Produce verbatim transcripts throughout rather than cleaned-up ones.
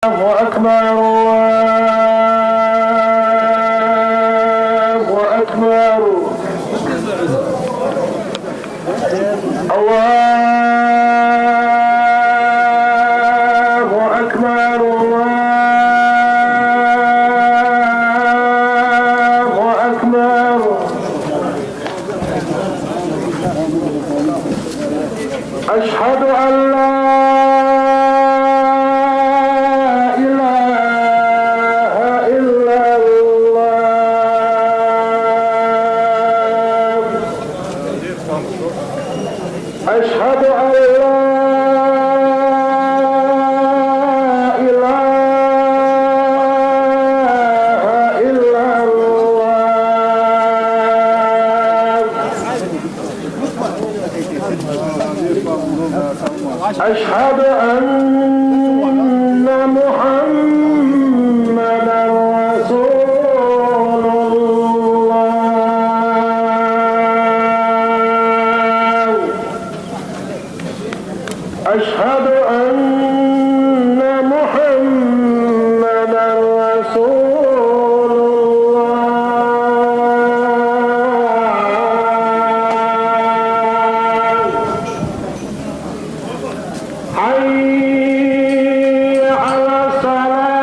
الله أكبر، الله أكبر. الله أكبر، الله أكبر. أشهد أن لا إله إلا الله. أشهد أن لا إله إلا الله. أشهد أن محمدا رسول الله. أشهد أن محمدا رسول الله. حي على الصلاة.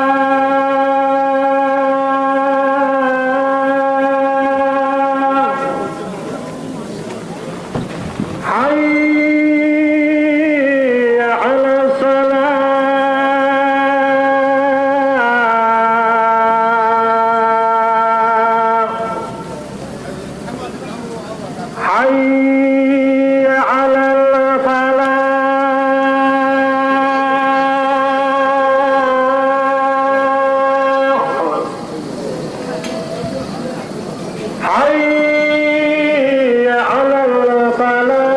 حي على الصلاة. حي على الفلاح. حي على الفلاح.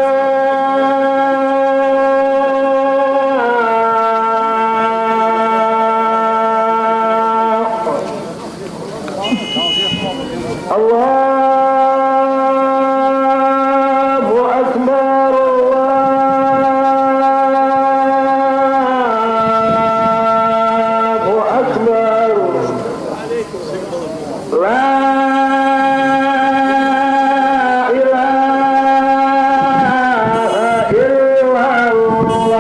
الله أكبر، الله أكبر. لا إله إلا الله.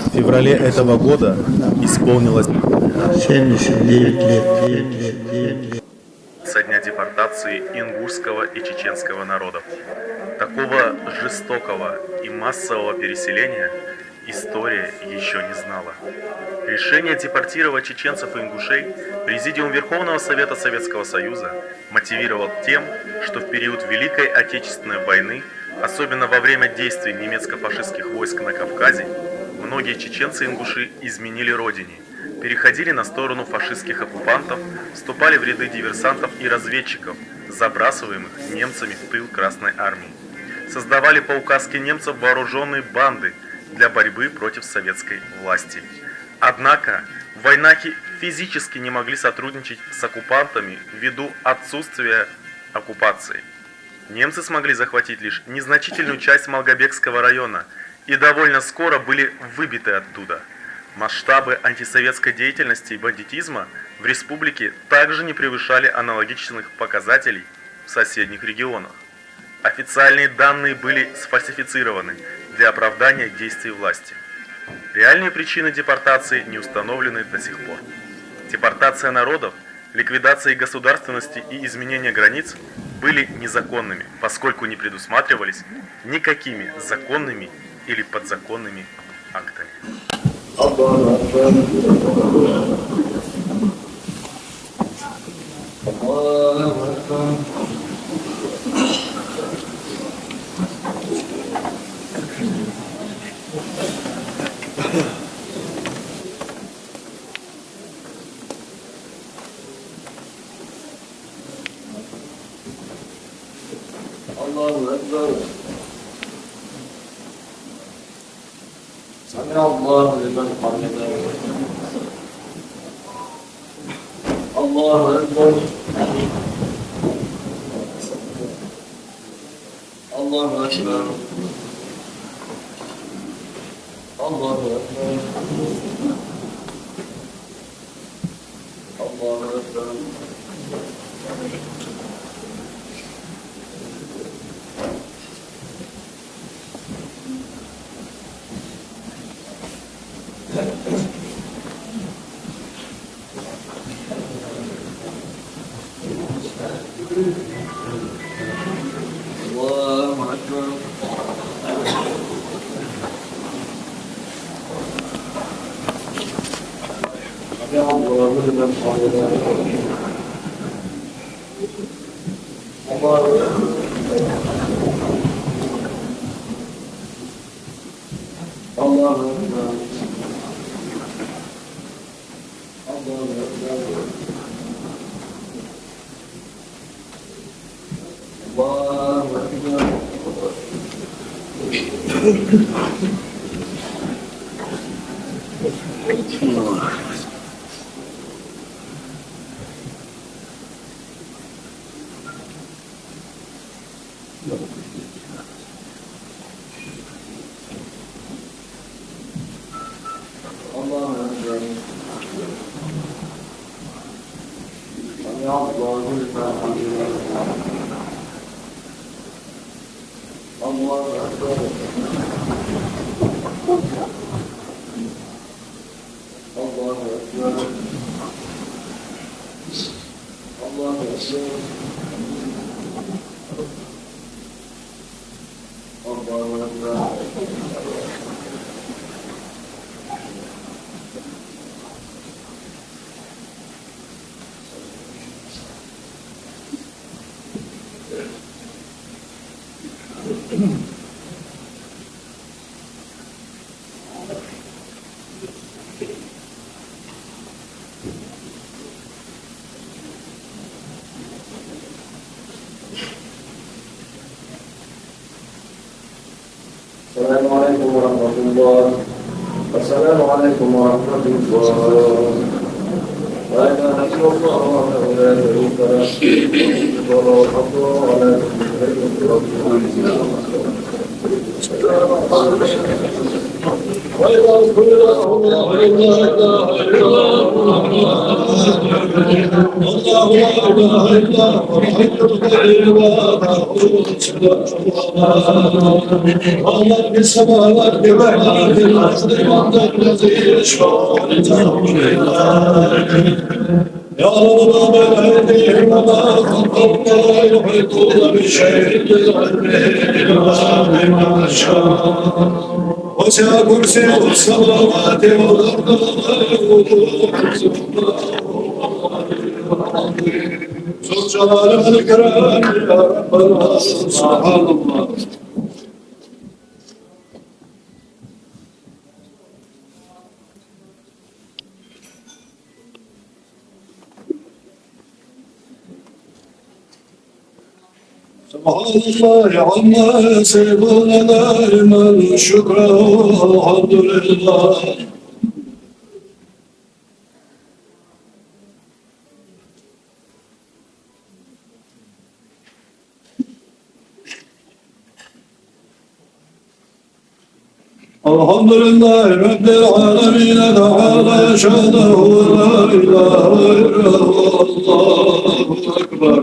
В феврале этого года исполнилось семьдесят девять лет. Со дня депортации ингушского и чеченского народов. Такого жестокого и массового переселения история ещё не знала. Решение депортировать чеченцев и ингушей Президиум Верховного Совета Советского Союза мотивировал тем, что в период Великой Отечественной войны, особенно во время действий немецко-фашистских войск на Кавказе, многие чеченцы и ингуши изменили родине, переходили на сторону фашистских оккупантов, вступали в ряды диверсантов и разведчиков, забрасываемых немцами в тыл Красной Армии. Создавали по указке немцев вооружённые банды для борьбы против советской власти. Однако вайнахи физически не могли сотрудничать с оккупантами ввиду отсутствия оккупации. Немцы смогли захватить лишь незначительную часть Малгобекского района и довольно скоро были выбиты оттуда. Масштабы антисоветской деятельности и бандитизма в республике также не превышали аналогичных показателей в соседних регионах. Официальные данные были сфальсифицированы для оправдания действий власти. Реальные причины депортации не установлены до сих пор. Депортация народов, ликвидация государственности и изменение границ были незаконными, поскольку не предусматривались никакими законными или подзаконными актами. الله أكبر. سمع الله لمن حمده. الله أكبر. الله أكبر. الله أكبر. الله أكبر. الله أكبر. سمع الله لمن حمده. الله أكبر. الله أكبر. الله أكبر. الله أكبر. الله أكبر. سمع الله لمن حمده. الله أكبر. الله أكبر. الله أكبر. الله أكبر. السلام عليكم ورحمة الله. السلام عليكم ورحمة الله. لا إله إلا الله وحده لا شريك له. له الحمد وله الحمد. اللهم في السماوات والأرض، من ذا الذي يشفع عنده إلا بإذنه. يعلم ما بين أيديهم وما خلفهم ولا يحيطون بشيء من علمه إلا بما شاء. وسع كرسيه السماوات والأرض ولا يؤوده حفظهما وهو العلي العظيم. ذو الجلال والإكرام يا ربنا. سبحان الله. سبحان الله عما يصفون، دائما شكره، الحمد لله. الحمد لله رب العالمين، تعالى شأنه، لا إله إلا هو، الله أكبر.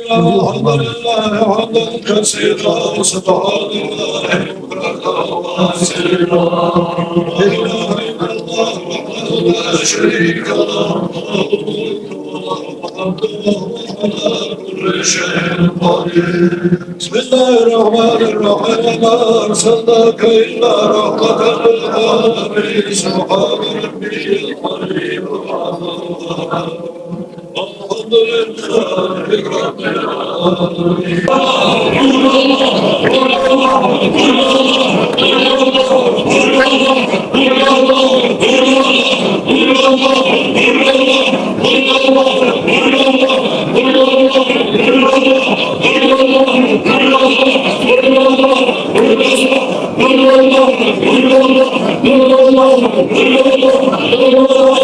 الحمد لله حمدا كثيرا، سبحان الله بكرة وأصيلا. لا إله إلا الله وحده لا شريك له، له الملك وله الحمد وهو على كل شيء قدير. بسم الله الرحمن الرحيم. وما أرسلناك إلا رحمة للعالمين. سبحان ربي العظيم. الحمد لله رب العالمين. اللهم صل على محمد وعلى آل محمد وسلم. اللهم صل على محمد وعلى آل محمد وسلم. اللهم صل على محمد وعلى آل محمد وسلم.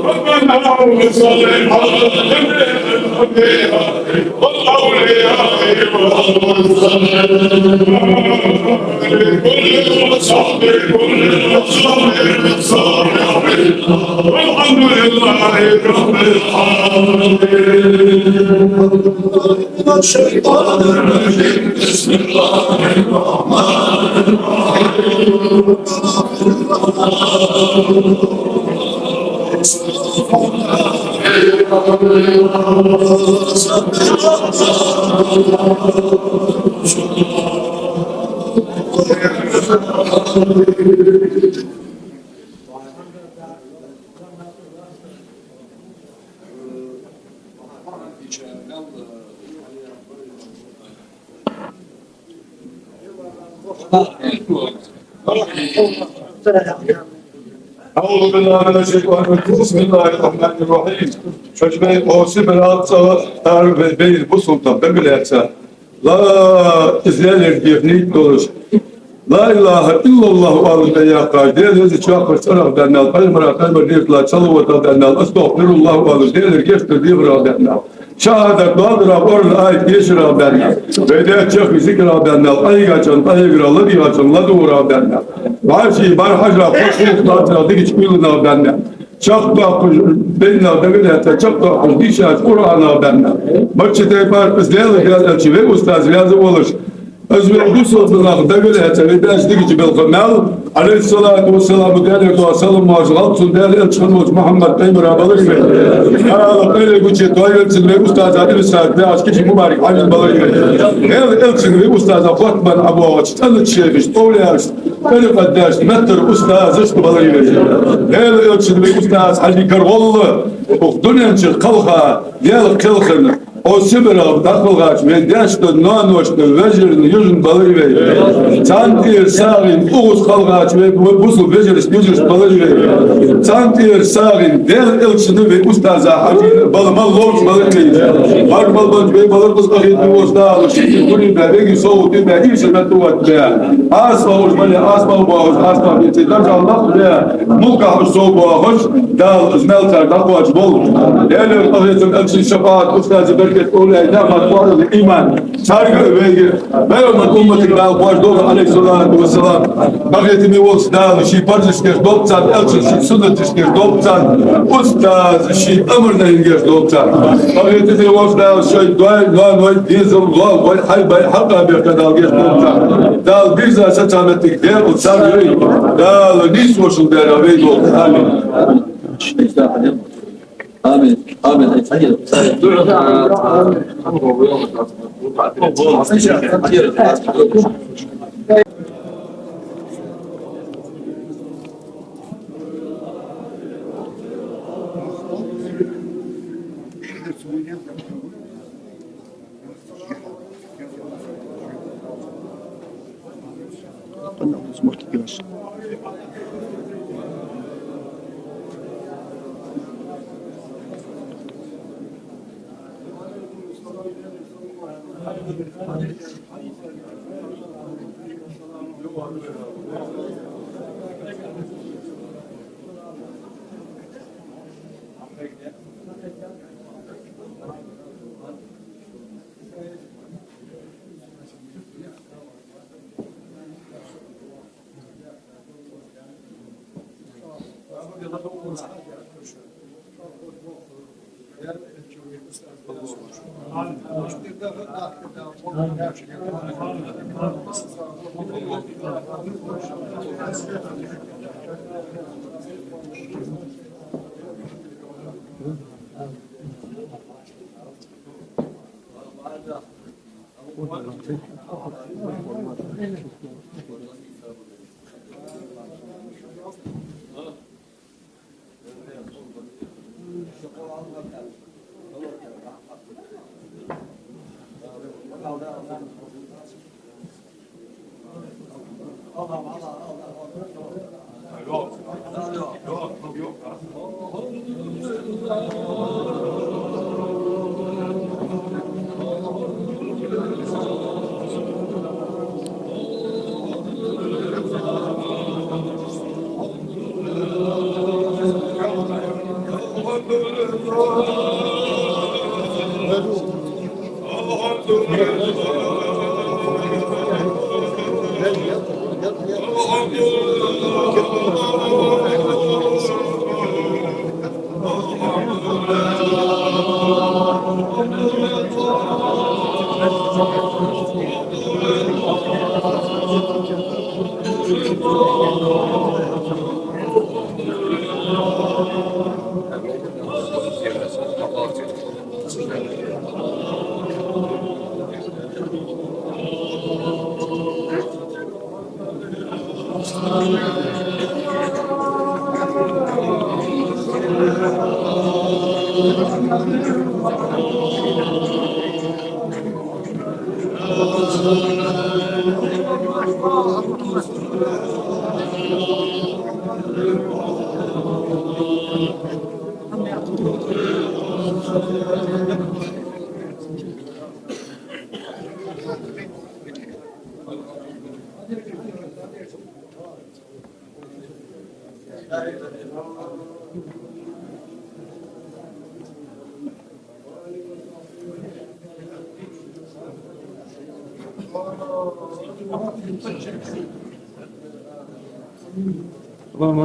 ربنا صل على جميع الأنبياء والأولياء والمرسلين. والحمد لله رب العالمين. الشيطان الرجيم. بسم الله الرحمن الرحيم. أعوذ بالله من الشيطان الرجيم. بسم الله الرحمن الرحيم. Шоаш бей оси бер алца, ар бей бусулба дагавала яц. Ла, из Даьлагара дехар долаш. Ла илахӀа иллаллахӀ оалаш бе яхаш, Даьла везача чоахкхаш цӀерах баьннаб, пайхамара, пайхамара дехар долаш салаватах баьннаб, астагӀфируллахӀ оалаш, Даьлагара гешт дар дехарах баьннаб. Шахьадат доадарах, Къуръан аят дешарах баьннаб, вай даьча чехка зикрах баьннаб, къахьийгачоа къахьегарах, ладийгӀачоа ладувгӀарах баьннаб. ВӀаший бӀарахьажарах, хоза гӀулакх лацарах, дикача уйланах баьннаб. Чакхдоаккхаш, бейннал дагадеца, чакхдоаккхаш, дийшача Къуръанах баьннаб. Мачча тайпара из Даьла, Даьла элча, вай устаз веза волаш, из вай бусалба нах дагадеца, вай баьча дикача белха мел, Ӏалайхи ссалату вассалам, Даьлагара дола салам-моаршал хилда цун, Даьла элча хинна волча Мухьаммад пайхамара балар вай. Ала къайле гуче той элчан вай устаза, Ӏалайхи ссалату вассалам, кхыча мубарак хьажа балар вай. Даьла элчан вай устаза хотбан Ӏабоагӏача цӀенача шайхашта, овлияашта, тӀарикъатдешта, меттара устазашта балар вай. Даьла элчан вай устаз Хьажий Карагӏолла укх дунен чу кхелха, Даьла кхелхина, Укх Сибарах дӀакхелхача вай даьшта, ноаношта, вежарашта, йижарашта балар вай. Царна тӀера сагӀийна укхаза кхелхача вай бусалба вежарашта, йижарашта балар вай. Царна тӀера сагӀийна Даьла Элчанна, вай устаза Хьажийна бала мел ловш балар вай. Марха мел беннача вай балар укхаза къахетаме волча Дала, ший гурий бе, вайга совгӀат бе, ийша меттават бе. Асма уж бале, асма бохаш, асма бе, цу даржа лакхбе, мулках уж совбохаш, Дала из мел цар дӀакхоачаш болба. Даьлера къахетам, Элчан шафаӀат, устаза беркат, овлияй ниӀмат, къоарал, иман. Царга а вайга а, пайхамара умматага Дала кхоачаш долда, Ӏалайхи ссалату вассалам. Къахетаме волча Дала ший парзашкарча долда царна, Элчан ший суннаташкарча долда царна, устаза ший амарна гешт долда царна. Къахетаме волча Дала шоай даьй, ноаной, дезал, лоалахой, хьайбай, хьакъабехкаш Дала гешт долда царна. Дала бирза саца моттиг дер царна вай. Дала нийсвошал дер вай долда. Амин. Амин. Амин.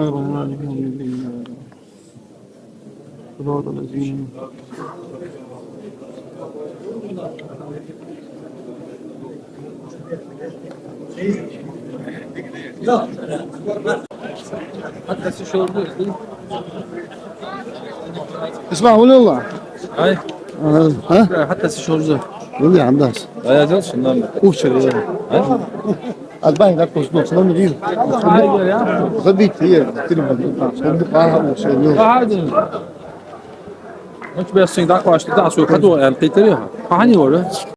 الرحمن الرحيم. صراط الذين اسمع، ولا والله؟ هاي. آه، ها؟ حتى شو زو. والله عم بس. آه، يا زلمة، شو نعمل؟ وش هذا؟ ها؟ الباقي لا تقصدون، شلون نجيب؟ هاي يا. غبيت هي، تلمذ. صندوق معها وش اليوم؟ هاي. Мача бессинг дӀакъоастаде, дӀа со хьадоагӀа аьнна кхийтарий хьо? Хьо хьан вара?